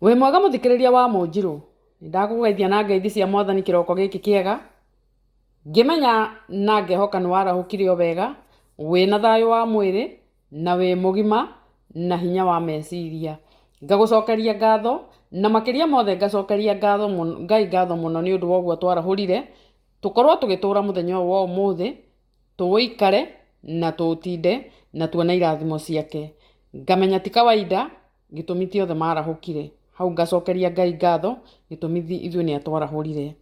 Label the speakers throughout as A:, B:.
A: Wĩ mwega mũthikĩrĩria wa Mũnjirũ, nĩ ndakũgeithia na ngeithi cia mwathani kĩroko gĩkĩ kĩega, ngĩmenya na ngehoka nĩ warahũkire o wega, wĩna thayũ wa mwĩrĩ, na wĩ mũgima na hinya wa meciria. Ngagũcokeria ngatho, na makĩria mothe ngacokeria ngatho Ngai ngatho mũno nĩ ũndũ wa ũguo twarahũrire, tũkorwo tũgĩtũra mũthenya ũyũ wa ũmũthĩ, tũũikare na tũũtinde na tuone irathimo ciake. Ngamenya ti kawaida gĩtũmi ti othe marahũkire. Hau ngacokeria Ngai ngatho gĩtũmi ithuĩ nĩ atwarahũrire.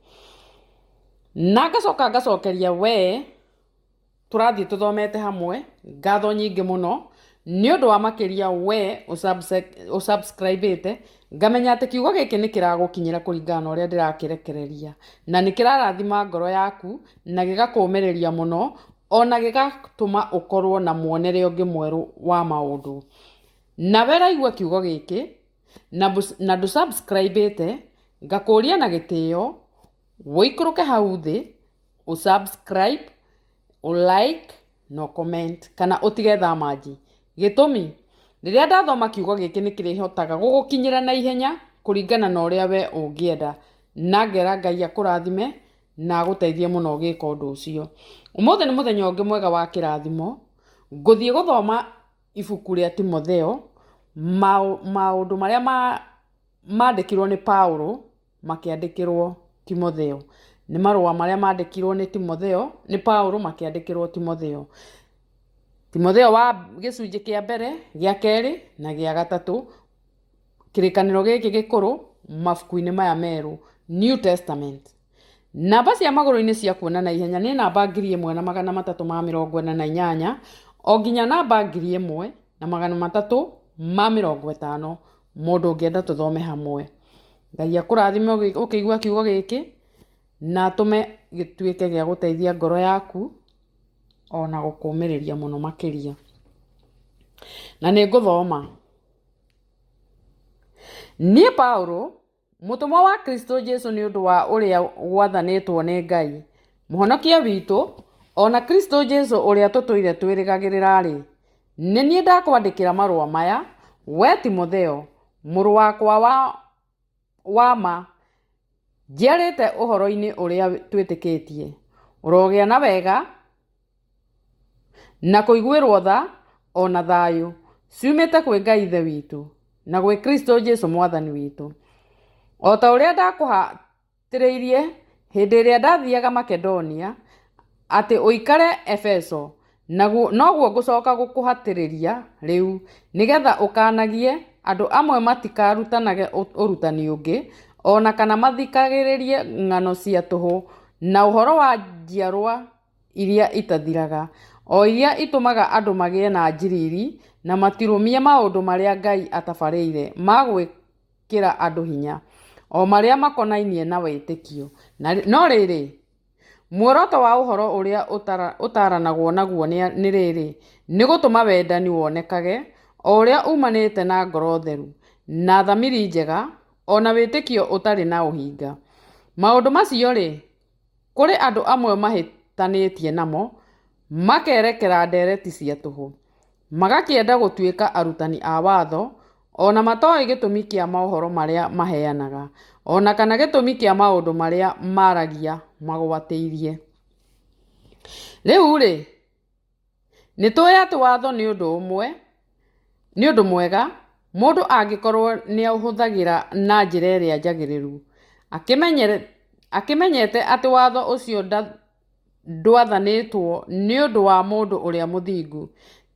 A: Na ngacoka ngacokeria we tũrathiĩ tũthomete hamwe ngatho nyingĩ mũno nĩ ũndũ wa makĩria we ũsubscribe-ĩte, ngamenya atĩ kiugo gĩkĩ nĩ kĩragũkinyĩra kũringana na ũrĩa ndĩrakĩrekereria, na nĩ kĩrarathima ngoro yaku na gĩgakũmĩrĩria mũno, ona gĩgatũma ũkorwo na muonere ũngĩ mwerũ wa maũndũ. Nawe ũraigua kiugo gĩkĩ na ndũ subscribe ĩte, ngakũria na gĩtĩo ũikũrũke hau thĩ ũ subscribe, ũ like na ũ comment kana ũtige thamanji. Gĩtũmi, rĩrĩa ndathoma kiugo gĩkĩ nĩ kĩrĩhotaga gũgũkinyĩra na ihenya kũringana na ũrĩa we ũngĩenda. Na ngera Ngai akũrathime na agũteithie mũno ũgĩka ũndũ ũcio. Ũmũthĩ nĩ mũthenya ũngĩ mwega wa kĩrathimo, ngũthiĩ gũthoma ibuku rĩa Timotheo, maũndũ marĩa mandĩkirwo nĩ Paulo makĩandĩkĩrwo Timotheo. Nĩ marũa marĩa mandĩkirwo nĩ Timotheo, nĩ Paulo makĩandĩkĩrwo Timotheo. Timotheo wa gĩcunjĩ kĩa mbere, gĩa kerĩ na gĩa gatatũ, kĩrĩkanĩro gĩkĩ gĩkũrũ mabuku-inĩ maya merũ, New Testament. Namba cia magũrũ-inĩ cia kuona na ihenya nĩ namba 1348 o nginya namba 1350, mũndũ ũngĩenda tũthome hamwe. Ngai akũrathime ũkĩigua kiugo gĩkĩ na atũme gĩtuĩke gĩa gũteithia ngoro yaku ona gũkũmĩrĩria mũno makĩria. Na nĩ ngũthoma. Niĩ Paulo, Mũtũmwo wa Kristo Jesu nĩ ũndũ wa ũrĩa gwathanĩtwo nĩ Ngai, Mũhonokia witũ, o na Kristo Jesu ũrĩa tũtũire twĩrĩgagĩrĩra-rĩ, nĩ niĩ ndakwandĩkĩra marũa maya, wee Timotheo, mũrũ wakwa wa, wa ma, njiarĩte ũhoro-inĩ ũrĩa twĩtĩkĩtie. Ũrogĩa na wega na kũiguĩrwo tha o na thayũ ciumĩte kwĩ Ngai Ithe witũ na gwĩ Kristo Jesu Mwathani witũ. O ta ũrĩa ndakũhatĩrĩirie hĩndĩ ĩrĩa ndathiaga Makedonia, atĩ ũikare Efeso, naguo noguo ngũcoka gũkũhatĩrĩria rĩu, nĩgetha ũkanagie andũ amwe matikarutanage ũrutani ũngĩ, o na kana mathikagĩrĩrie ng'ano cia tũhũ na ũhoro wa njiarwa iria itathiraga, o iria itũmaga andũ magĩe na njiriri na matirũmie maũndũ marĩa Ngai atabarĩire ma gwĩkĩra andũ hinya, o marĩa makonainie na wĩtĩkio. No rĩrĩ, muoroto wa ũhoro ũrĩa ũtaranagwo naguo nĩ rĩrĩ, nĩ gũtũma wendani wonekage, o ũrĩa uumanĩte na ngoro theru, na thamiri njega, o na wĩtĩkio ũtarĩ na ũhinga. Maũndũ macio-rĩ, Kũrĩ andũ amwe mahĩtanĩtie namo, makerekera ndeereti cia tũhũ, magakĩenda gũtuĩka arutani a watho, o na matoĩ gĩtũmi kĩa mohoro marĩa maheanaga, o na kana gĩtũmi kĩa maũndũ marĩa maragia magwatĩirie. Rĩu-rĩ, Nĩ tũĩ atĩ watho nĩ ũndũ ũmwe, nĩ ũndũ mwega mũndũ angĩkorũo nĩ aũhũthagĩra na njĩra ĩrĩa njagĩrĩru, akĩmenyete atĩ watho ũcio ndwathanĩtwo nĩ ũndũ wa mũndũ ũrĩa mũthingu,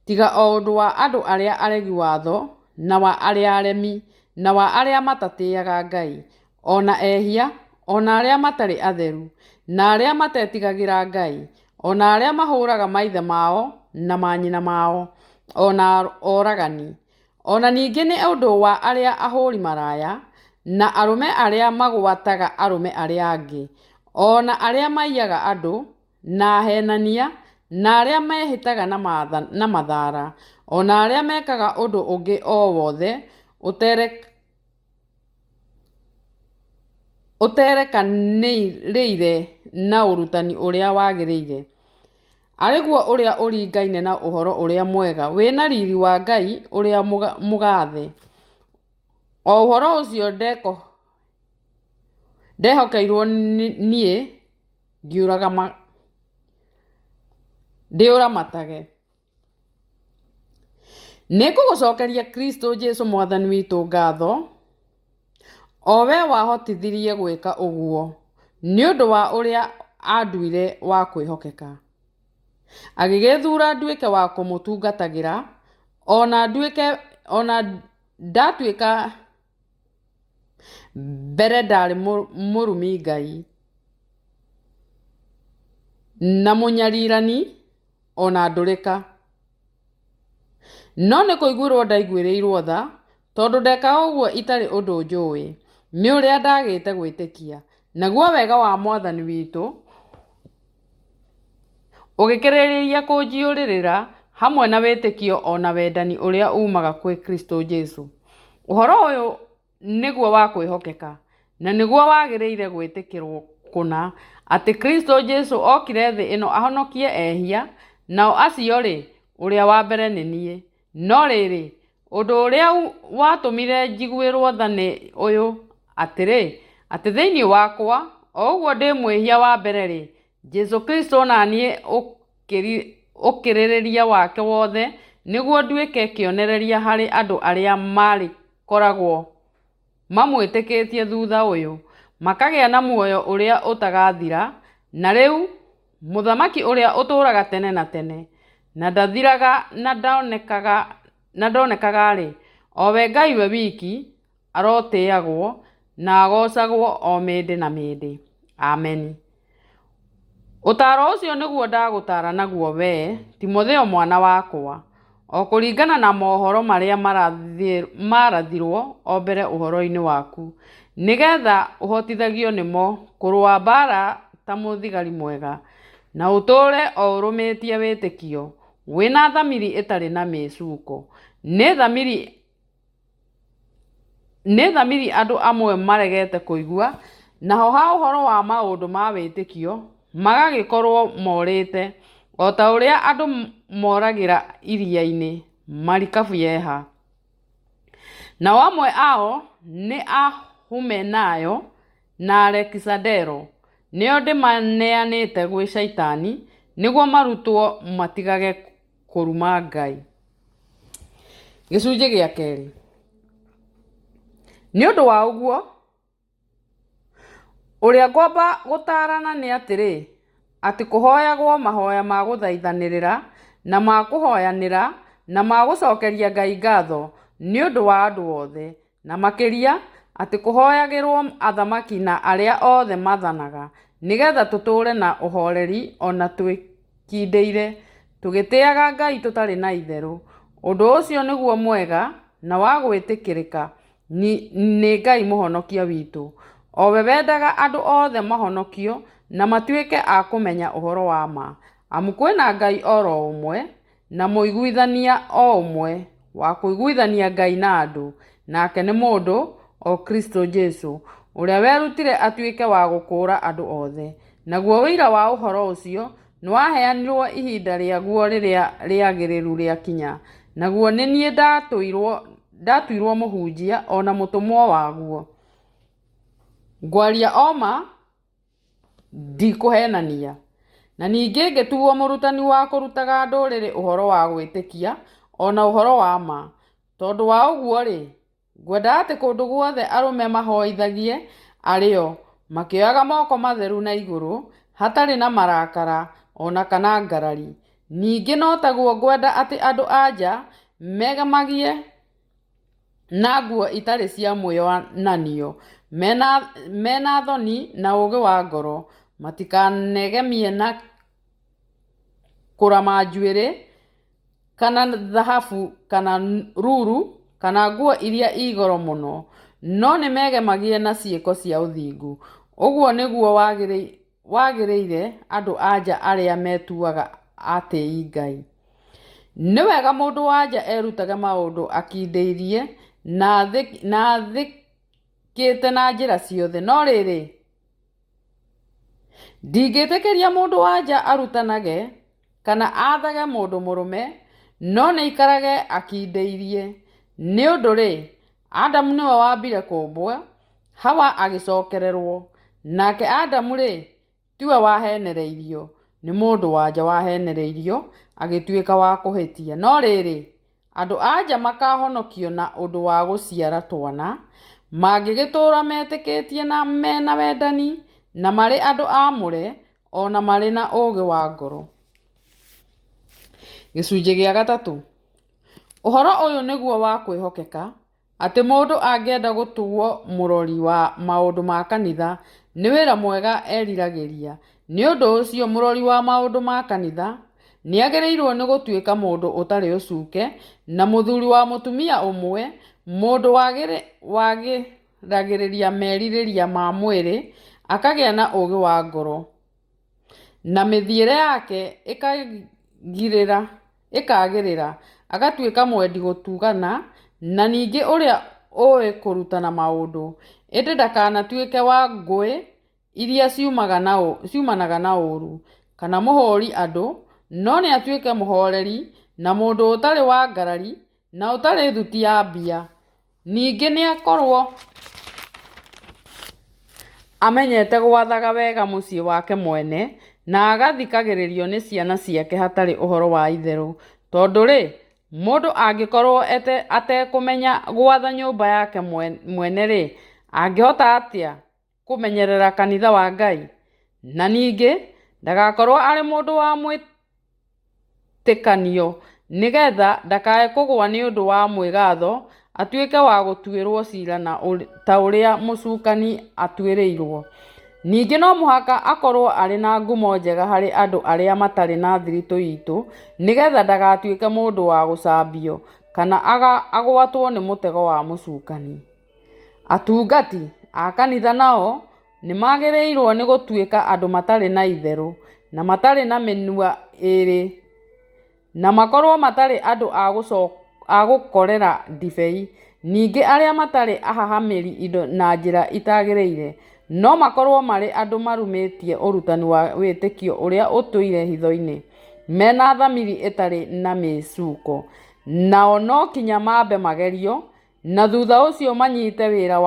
A: tiga o ũndũ wa andũ arĩa aregi watho, na wa arĩa aremi, na wa arĩa matatĩaga Ngai, o na ehia, o na arĩa matarĩ atheru, na arĩa matetigagĩra Ngai, o na arĩa mahũraga maithe mao na manyina mao, o na oragani, o na ningĩ nĩ ũndũ wa arĩa ahũri maraya, na arũme arĩa magwataga arũme arĩa angĩ, o na arĩa maiyaga andũ, na aheenania, na arĩa mehĩtaga na mathara, o na arĩa mekaga ũndũ ũngĩ o wothe ũterekanĩire na ũrutani ũrĩa wagĩrĩire, arĩ guo ũrĩa ũringaine na Ũhoro-ũrĩa-Mwega wĩ na riri wa Ngai ũrĩa mũgathe. O ũhoro ũcio ndehokeirũo niĩ ndĩũramatage. Nĩ ngũgũcokeria Kristo Jesu Mwathani witũ ngatho, o we wahotithirie gwĩka ũguo nĩ ũndũ wa ũrĩa aanduire wa kwĩhokeka. Agĩgĩĩthuura nduĩke wa kũmũtungatagĩra, o na ndatuĩka mbere ndarĩ mũrumi Ngai, na mũnyarirani, o na ndũrĩka. No nĩ kũiguĩrũo ndaiguĩrĩirũo tha, tondũ ndekaga ũguo itarĩ ũndũ njũĩ, nĩ ũrĩa ndagĩte gwĩtĩkia. Naguo wega wa Mwathani witũ ũgĩkĩrĩrĩria kũnjiyũrĩrĩra hamwe na wĩtĩkio o na wendani ũrĩa uumaga kwĩ Kristo Jesu. Ũhoro ũyũ nĩguo wa kwĩhokeka, na nĩguo wagĩrĩire gwĩtĩkĩrũo kũna, atĩ Kristo Jesu okire thĩ ĩno ahonokie ehia, nao acio-rĩ, ũrĩa wa mbere nĩ niĩ. No rĩrĩ, ũndũ ũrĩa watũmire njiguĩrũo tha nĩ ũyũ, atĩrĩ, atĩ thĩinĩ wakwa, o ũguo ndĩ mwĩhia wa mbere-rĩ, Jesu Kristo o na niĩ ũkirĩrĩria wake wothe nĩguo nduĩke kĩonereria harĩ andũ arĩa marĩkoragwo mamwĩtĩkĩtie thutha ũyũ, makagĩa na muoyo ũrĩa ũtagathira, na rĩu, Mũthamaki ũrĩa ũtũũraga tene na tene, na ndathiraga na ndonekaga-rĩ, o we Ngai we wiki, arotĩagwo na agoocagwo o mĩndĩ na mĩndĩ. Ameni. Ũtaaro ũcio nĩguo ndagũtaara naguo wee, Timotheo mwana wakwa, o kũringana na mohoro marĩa maarathirũo o mbere ũhoro-inĩ waku, nĩ getha ũhotithagio nĩmo kũrũa mbaara ta mũthigari mwega, na ũtũũre o ũrũmĩtie wĩtĩkio, wĩ na thamiri ĩtarĩ na mĩĩcuko. Nĩ thamiri Nĩ thamiri andũ amwe maregete kũigua, naho ha ũhoro wa maũndũ ma wĩtĩkio, magagĩkorũo morĩte, o ta ũrĩa andũ moragĩra iria-inĩ marikabu yeha. Nao amwe ao nĩ a Humenayo na Alekisandero, nĩo ndĩmaneanĩte gwĩ Shaitani, nĩguo marutwo matigage kũruma Ngai. Gĩcunjĩ gĩa kerĩ. Nĩ ũndũ wa ũguo, ũrĩa ngwamba gũtaarana nĩ atĩrĩ, atĩ kũhoyagwo mahoya ma gũthaithanĩrĩra, na ma kũhoyanĩra, na ma gũcokeria Ngai ngatho nĩ ũndũ wa andũ othe, na makĩria atĩ kũhoyagĩrũo athamaki na arĩa othe maathanaga, nĩ getha tũtũũre na ũhoreri o na twĩkindĩire, tũgĩtĩaga Ngai tũtarĩ na itherũ. Ũndũ ũcio nĩguo mwega na wa gwĩtĩkĩrĩka nĩ Ngai Mũhonokia witũ, o we wendaga andũ othe mahonokio na matuĩke a kũmenya ũhoro wa ma. Amu kwĩ na Ngai o ro ũmwe, na mũiguithania o ũmwe wa kũiguithania Ngai na andũ, nake nĩ mũndũ, o Kristo Jesu, ũrĩa werutire atuĩke wa gũkũũra andũ othe. Naguo ũira wa ũhoro ũcio nĩwaheanirũo ihinda rĩaguo rĩrĩa rĩagĩrĩru rĩakinya, naguo nĩ niĩ ndatuirũo mũhunjia o na mũtũmwo waguo. Ngwaria o ma, ndikũheenania. Na ningĩ ngĩtuwo mũrutani wa kũrutaga ndũrĩrĩ ũhoro wa gwĩtĩkia o na ũhoro wa ma. Tondũ wa ũguo-rĩ, ngwenda atĩ kũndũ guothe arũme mahoithagie arĩ o, makĩoyaga moko matheru na igũrũ, hatarĩ na marakara o na kana ngarari. Ningĩ no taguo ngwenda atĩ andũ-a-nja megemagie na nguo itarĩ cia mwĩonanio, me na thoni na ũũgĩ wa ngoro, matikanegemie na kũrama njuĩrĩ, kana thahabu kana ruru kana nguo iria ii goro mũno, no nĩmegemagie na ciĩko cia ũthingu. Ũguo nĩguo wagĩrĩire andũ-a-nja arĩa metuaga atĩi Ngai. Nĩ wega mũndũ-wa-nja erutage maũndũ akindĩirie na athĩkĩte na njĩra ciothe, no rĩrĩ, ndingĩtĩkĩria mũndũ-wa-nja arutanage kana aathage mũndũ mũrũme, no nĩaikarage akindĩirie. Nĩ ũndũ-rĩ, Adamu nĩwe wambire kũũmbwo, Hawa agĩcokererwo. Nake Adamu-rĩ, tiwe wahenereirio, nĩ mũndũ-wa-nja wahenereirio agĩtuĩka wa kũhĩtia. No rĩrĩ, andũ-a-nja makaahonokio na ũndũ wa gũciara twana, mangĩgĩtũũra metĩkĩtie na me na wendani, na marĩ andũ aamũre, o na marĩ na ũũgĩ wa ngoro. Gĩcunjĩ gĩa gatatũ. Ũhoro ũyũ nĩguo wa kwĩhokeka, atĩ mũndũ angĩenda gũtuwo mũrori wa maũndũ ma kanitha, nĩ wĩra mwega eriragĩria. Nĩ ũndũ ũcio mũrori wa maũndũ ma kanitha nĩagĩrĩirwo nĩ gũtuĩka mũndũ ũtarĩ ũcuke, na mũthuri wa mũtumia ũmwe, mũndũ wagiragĩrĩria merirĩria ma mwĩrĩ, akagĩa na ũũgĩ wa ngoro, na mĩthiĩre yake ĩkagĩrĩra, agatuĩka mwendi gũtugana, na ningĩ ũrĩa ũũĩ kũrutana maũndũ, ĩndĩ ndakanatuĩke wa ngũĩ iria ciumanaga na ũũru, kana mũhũri andũ, no nĩatuĩke mũhoreri, na mũndũ ũtarĩ wa ngarari, na ũtarĩ thuti ya mbia. Ningĩ nĩakorwo amenyete gwathaga wega mũciĩ wake mwene, na agathikagĩrĩrio nĩ ciana ciake hatarĩ ũhoro wa itherũ. Tondũ-rĩ, mũndũ angĩkorwo atekũmenya gwatha nyũmba yake mwene-rĩ, angĩhota atĩa kũmenyerera kanitha wa Ngai? Na ningĩ ndagakorwo arĩ mũndũ wa mwĩtĩkanio, nĩ getha ndakae kũgũa nĩ ũndũ wa mwĩgatho, atuĩke wa gũtuĩrwo cira ta ũrĩa mũcukani atuĩrĩirwo. Ningĩ no mũhaka akorwo arĩ na ngumo njega harĩ andũ arĩa matarĩ na thiritũ itũ, nĩ getha ndagatuĩke mũndũ wa gũcambio, kana agwatwo nĩ mũtego wa mũcukani. Atungati a kanitha nao nĩmagĩrĩirwo nĩ gũtuĩka andũ matarĩ na itherũ, na matarĩ na mĩnua ĩĩrĩ, na makorwo matarĩ andũ a gũkorera ndibei, ningĩ arĩa matarĩ ahahamĩri indo na njĩra ĩtagĩrĩire, no makorwo marĩ andũ marũmĩtie ũrutani wa wĩtĩkio ũrĩa ũtũire hitho-inĩ, mena thamiri ĩtarĩ na mĩĩcuko, nao no kinya mambe magerio, na thutha ũcio manyite wĩra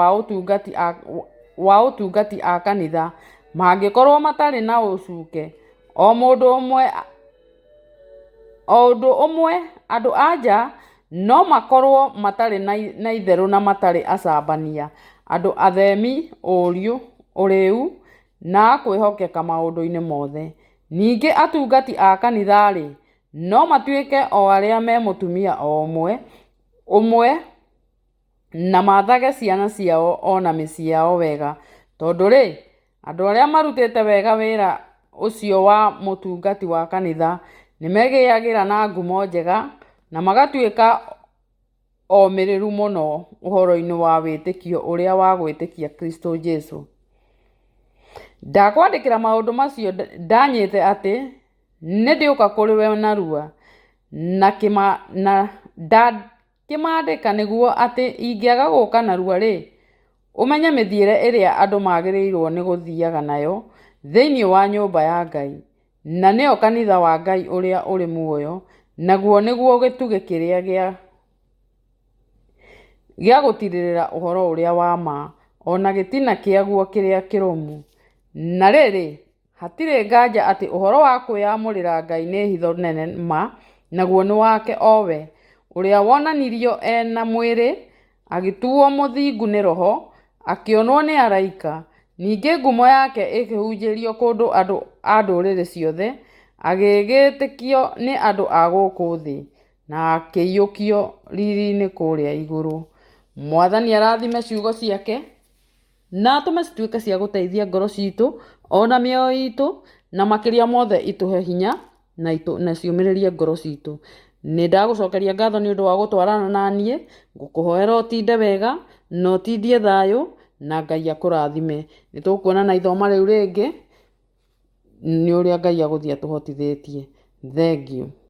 A: wa ũtungati a kanitha, mangĩkorwo matarĩ na ũcuke. O ũndũ ũmwe andũ-a-nja no makorwo matarĩ na itherũ na matarĩ acambania, andũ athemi ũrĩĩu, na a kwĩhokeka maũndũ-inĩ mothe. Ningĩ atungati a kanitha-rĩ, no matuĩke o arĩa me mũtumia o ũmwe ũmwe, na maathage ciana ciao o na mĩciĩ yao wega. Tondũ-rĩ, andũ arĩa marutĩte wega wĩra ũcio wa mũtungati wa kanitha nĩmegĩagĩra na ngumo njega, na magatuĩka omĩrĩru mũno ũhoro-inĩ wa wĩtĩkio ũrĩa wa gwĩtĩkia Kristo Jesu. Ndakwandĩkĩra maũndũ macio ndanyĩte atĩ nĩndĩũka kũrĩ we narua, na ndakĩmaandĩka nĩguo atĩ ingĩaga gũũka narua-rĩ, ũmenye mĩthiĩre ĩrĩa andũ magĩrĩirwo nĩ gũthiaga nayo thĩinĩ wa nyũmba ya Ngai, na nĩyo kanitha wa Ngai ũrĩa ũrĩ muoyo, naguo nĩguo gĩtugĩ kĩrĩa gĩa gũtiirĩrĩra ũhoro ũrĩa wa ma, o na gĩtina kĩaguo kĩrĩa kĩrũmu. Na rĩrĩ, hatirĩ nganja atĩ ũhoro wa kwĩamũrĩra Ngai nĩ hitho nene ma, naguo nĩ wake o we, ũrĩa wonanirio e na mwĩrĩ, agĩtuwo mũthingu nĩ Roho, akĩonwo nĩ araika, ningĩ ngumo yake ĩkĩhunjĩrio kũndũ andũ a ndũrĩrĩ ciothe, agĩgĩĩtĩkio nĩ andũ a gũkũ thĩ, na akĩiyũkio riri-inĩ kũrĩa igũrũ. Mwathani arathime ciugo ciake, na atũme cituĩke cia gũteithia ngoro citũ ona mĩoyo itũ, na makĩria mothe itũhe hinya na ciũmĩrĩrie ngoro citũ. Nĩ ndagũcokeria ngatho nĩ ũndũ wa gũtwarana na niĩ, ngũkũhoera ũtinde wega na ũtindie thayũ, na Ngai akũrathime. Nĩ tũkuonana ithoma rĩu rĩngĩ, nĩ ũrĩa Ngai agũthiĩ atũhotithĩtie. Thengiũ.